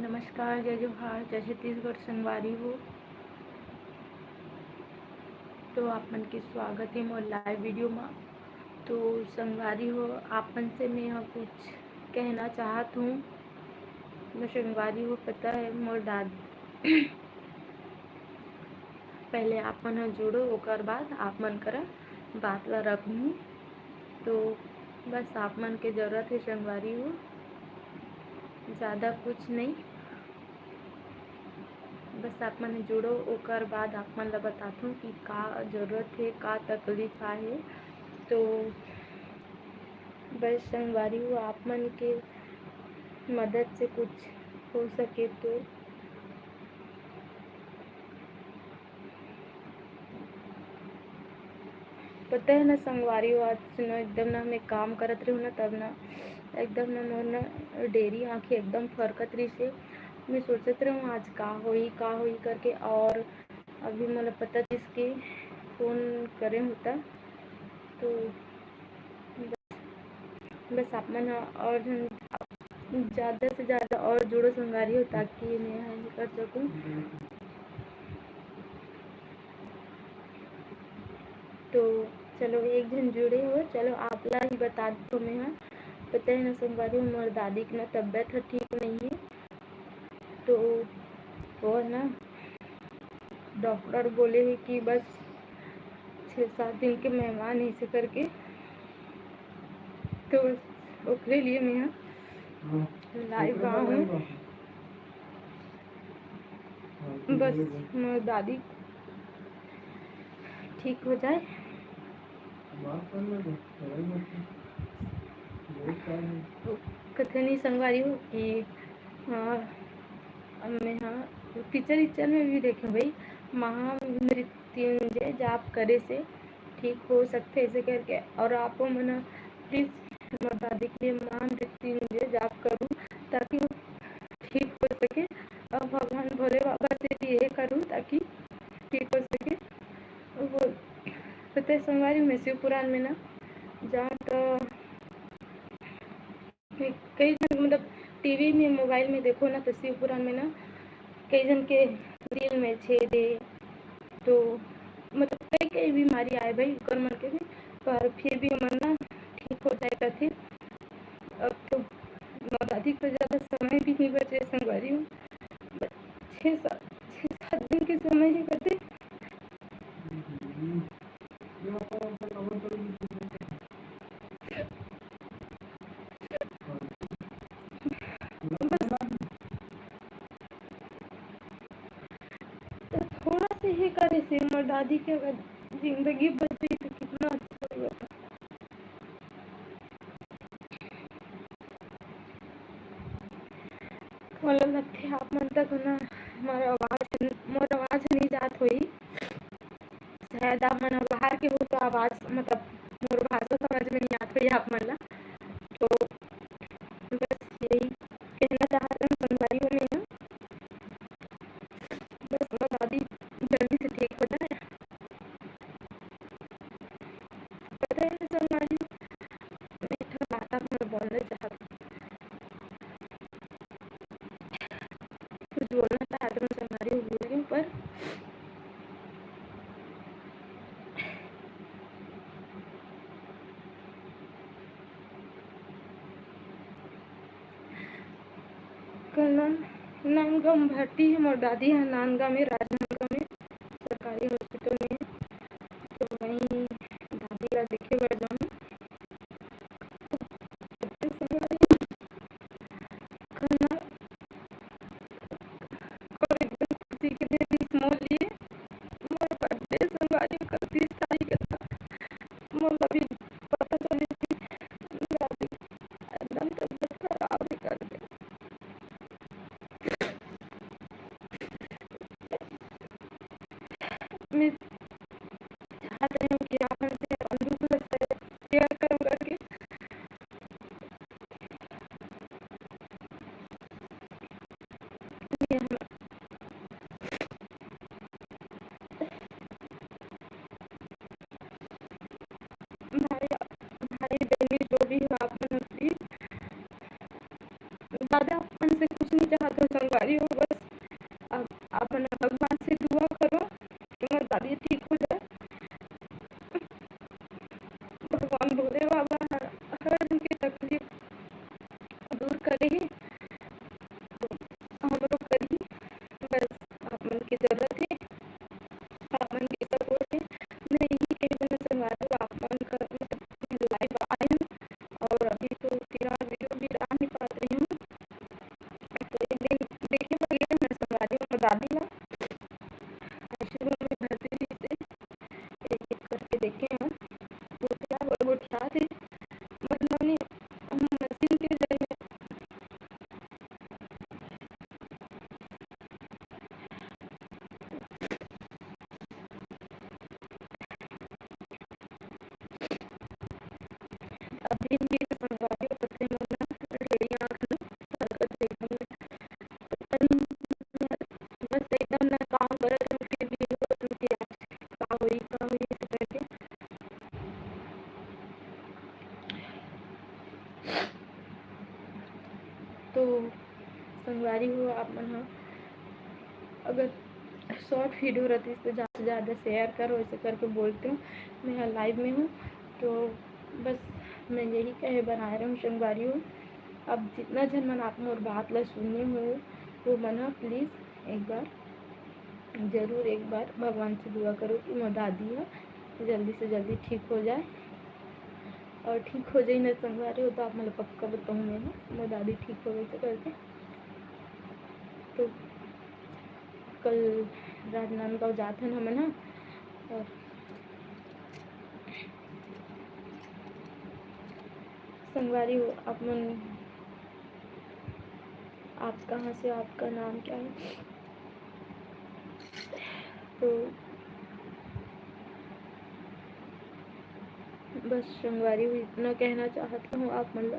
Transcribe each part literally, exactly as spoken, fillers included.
नमस्कार, जय जोहार, जय छत्तीसगढ़ संगवारी हो। तो आप मन के स्वागत हे मोर live video मा। तो संगवारी हो, आप मन से मैं ह कुछ कहना चाहत हूँ। तो संगवारी हो, पता है मोर दाद पहले आप मन ह जुड़ो, ओकर बाद आप मन करा बात ला रखूँ। तो बस आप मन के जरूरत है संगवारी हो, ज़्यादा कुछ नहीं। बस आप मन जुड़ो, ओकर बाद आप मन ला बताथों कि का जरूरत है, का तकलीफ आहे। तो बस संगवारी हो, आप मन के मदद से कुछ हो सके तो। पता है ना संगवारी हो, आज सुनो एकदम ना मैं काम करत रहूँ ना, तब ना एकदम ना मोर ना डेरी आँखी एकदम फरकत रही से। मैं सोचत रहूँ आज का होई, का होई करके, और अभी मोला पता चलिस कि फोन करे होता। तो बस आप मन ह और झन ज़्यादा से ज़्यादा और जुड़ो संगवारी हो, ताकि मैं ह ये कर सकूँ। तो चलो एक झन जुड़े हो, चलो आप ला ही बता दो मैं ह। पता है ना संगवारी हो, मोर दादी के ना तबीयत ह ठीक नहीं है, तो वो है ना डॉक्टर बोले है कि बस छः सात दिन के मेहमान ऐसे करके, तो बस ओकरे लिए मैं ह live आ हूँ। बस मोर दादी ठीक हो जाए। कथे नहीं संगवारी हो कि, अ, अब मैं हाँ पिक्चर इक्चर में भी देखे भाई, महामृत्युंजय जाप करे से ठीक हो सकथे ऐसे करके। और आप मन प्लीज मोर दादी के लिए महामृत्युंजय जाप करूँ, ताकि वो ठीक हो सके। और भगवान भोले बाबा से भी ये करूँ ताकि ठीक हो सके। वो पता है संगवारी में शिव पुराण में ना जहाँ तो कई झन मतलब टीवी में मोबाइल में देखो ना तो शिव पुराण में ना कई झन के दिल में छेद है, तो मतलब कई कई बीमारी आए भाई ओकर मन के भी, पर फिर भी ओमन ना ठीक हो जाए करथे। अब तो मोर दादी को ज़्यादा समय भी नहीं बचे संगवारी हो, बस छः सात छः सात दिन के समय ही बचे। बस तो थोड़ा से ही करे से मोर दादी के अगर जिंदगी बच जाई तो कितना अच्छा होई बता। मोला लगथे आप मन तक ना मोर आवाज, मोर आवाज नहीं जात होई। शायद आप मन बाहर के हो तो आवाज मतलब मोर भाषा समझ में नहीं आत होई आप मन ला। तो बस यही कहना चाहत हूँ संगवारी हो मैं। बस मोर दादी जल्दी से ठीक हो जाए। पता है संगवारी, मैं एक ठो बात आप मन बोलना चाहत हूँ। कुछ बोलना चाहत हूँ संगवारी, बोल रही हूँ पर करना नांदगांव भर्ती है मोर दादी है नांदगांव में, राजनांदगांव में सरकारी हॉस्पिटल में। तो वहीं दादी ला देखे बर जाऊँ। करना और एकदम खुशी के दिन रिस मोर लिए, मोर बर्थडे संगवारी कल तीस तारीख था। मोर अभी पता चले कि दादी एकदम तबीयत खराब है करके। मैं चाहत रही हूँ कि आप मन से अपन दुख ला शेयर करूँ करके। ये हम संगवारी हो, बस आप, आप मन भगवान से दुआ करो कि मोर दादी ठीक हो जाए। भगवान भोले बाबा हर, हर जन के तकलीफ दूर करे हे, तो हमरो करही। बस आप मन के जरूरत हे, आप मन के सपोर्ट हे। मैं यही कहे बर संगवारी हो, आप मन का, मतलब, लाइव आए हूँ और अभी तो फिलहाल वीडियो भी डाल नहीं पात रही हूँ। तो एक दिन देखे बर गए मैं संगवारी हो दादी ला, शुरू में भर्ती से एक एक करके देखे हैं, तो क्या वो, वो क्या थे, मतलब, नहीं, हम मशीन के जरिए अभी भी संगवारी हो, पत्ते मोला ढेरी आँख में हरकत देखने। बस एकदम ना काम करत हूँ, फिर भी वो रुक गया। का होई, का होई, ऐसे करके। तो संगवारी हो, आप मन ह अगर शॉर्ट वीडियो रहती तो ज़्यादा से ज़्यादा शेयर करो, ऐसे करके बोलती हूँ। मैं यहाँ लाइव में हूँ, तो बस मैं यही कहे बनाए रहूँ संगवारी हो। अब जितना जन मन आप मोर बात ला सुने हो, वो मन ह प्लीज़ एक बार, जरूर एक बार भगवान से दुआ करो कि मोर दादी ह जल्दी से जल्दी ठीक हो जाए। और ठीक हो जाई ना संगवारी हो, तो आप मन ला पक्का बताऊँ मैं ह, मोर दादी ठीक हो गई से करके। तो कल राजनांदगांव जात हन हमन ह, और संगवारी हो, आप मन, आप कहाँ से, आपका नाम क्या है? तो बस संगवारी हो, इतना कहना चाहत हूँ आप मन ला।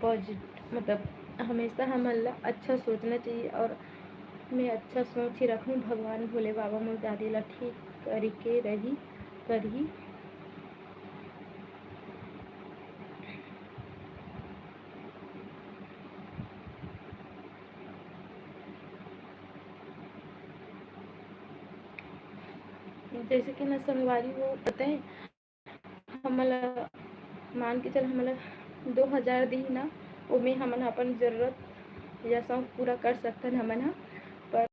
पॉजिट-, मतलब, हमेशा हमन ला अच्छा सोचना चाहिए, और मैं अच्छा सोच ही रखूँ। भगवान भोले बाबा मोर दादी ला ठीक करके रही, करही। जैसे कि ना संगवारी हो, पता है, हमन ला, मान के चल, हमन ला दो हजार दीही ना, ओमे हमन अपन जरूरत या शौक पूरा कर सकथन हमन ह। पर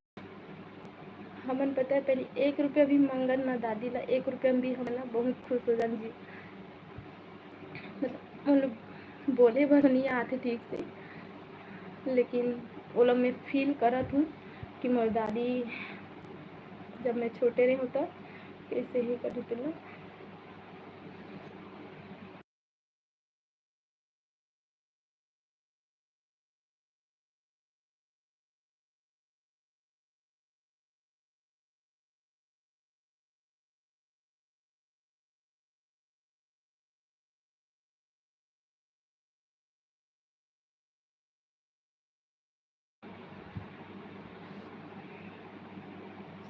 हमन, पता है, पहले एक रुपया भी मंगन ना दादी ला, एक रुपया में भी हमन ला बहुत खुश हो जान जी। मतलब, मतलब, बोले बर नहीं आते ठीक से, लेकिन ओला मैं फील करत हूँ कि मोर दादी, जब मैं छोटे रहे हूँ, तब कैसे ही करत ला।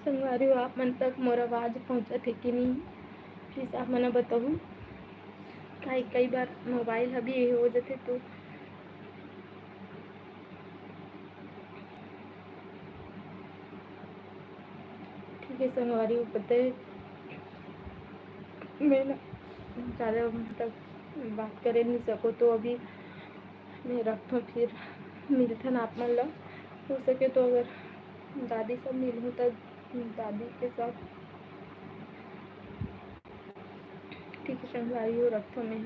संगवारी हो, आप मन तक मोर आवाज पहुंचत हे कि नहीं, प्लीज आप मन बताहू। कई, कई बार मोबाइल ह भी ये हो जाथे, तो ठीक है संगवारी हो, पता है, मैं ना ज़्यादा, मतलब, बात करे नहीं सको, तो अभी मैं रखथों, फिर मिलथन आप मन ला। हो सके तो अगर दादी सब मिलहूँ, तब दादी के साथ। ठीक है संगवारी हो, रखथों मैं।